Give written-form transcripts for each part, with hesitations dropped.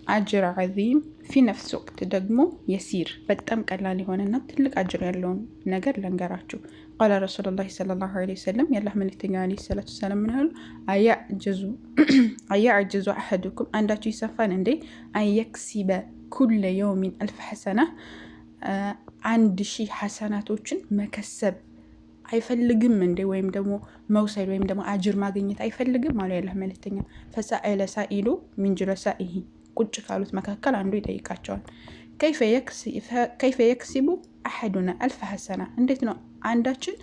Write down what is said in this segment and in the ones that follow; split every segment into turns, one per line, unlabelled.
أجر عظيم في نفس وقت ደግሞ يسير በጣም ቀላል የሆነና ትልቅ አጅር ያለውን ነገር ልንገራችሁ። قال رسول الله صلى الله عليه وسلم የአላህ መልእክተኛ عليه الصلاة والسلام ምን አሉ? أيعجز أحدكم አንዳችሁ ይሰንፋል እንዴ? أن يكسب كل يوم 1000 حسنة 1000 ሐሰናቶችን መከሰብ አይፈልግም እንዴ? ወይም ደግሞ መውሰድ ወይም ደግሞ አጅር ማግኘት አይፈልግም አሉ የአላህ መልእክተኛ። فسأل سائل من جلسائه ቁጭ ካሉት መካከል አንዱ ይጠይቃቸዋል። كيف يكسب أحدنا 1000 حسنة እንዴት ነው አንዳችን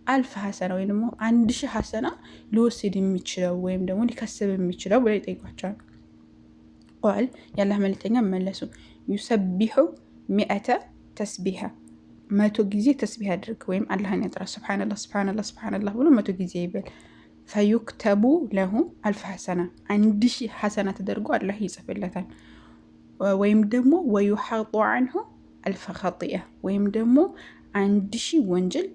1000 حسنة ወይም ደግሞ 1000 ሐሰና ሊወስድ የሚችለው ወይም ደግሞ ሊከስብ የሚችለው ብለው ይጠይቋቸዋል። قال የአላህ መልእክተኛ መለሱ፣ يسبح 100 تسبيحة 100 ጊዜ ተስቢሕ አድርግ ወይም አላህን ያጥራ። سبحان الله سبحان الله سبحان الله ብሎ 100 ጊዜ ይበል። فيكتب له 1000 حسنة 1000 ሐሰና ተደርጎ አላህ ይጽፍለታል። ወይም ደግሞ ويحط عنه 1000 خطيئة ወይም ደግሞ 1000 ወንጀል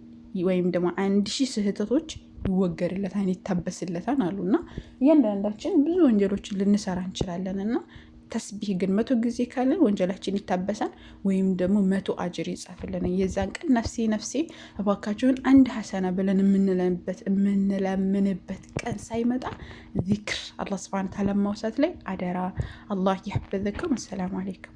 ወይም ደግሞ 1000 ስህተቶች ይወገድለታል፣ ይታበስለታል አሉና እያንዳንዳችን ብዙ ወንጀሎችን ልንሰራ እንችላለን እና ተስቢህ ግን 100 ጊዜ ካለን ወንጀላችን ይታበሳል ወይም ደግሞ 100 አጅር ይጻፍልናል። የዛን ቀን ነፍሴ ነፍሴ እባካችሁን አንድ ሐሰና ብለን የምንለምንበት ቀን ሳይመጣ ዚክር አላህ سبحانه وتعالى ማውሳት ላይ አደራ። አላህ ይሐፍዘኩም። السلام عليكم።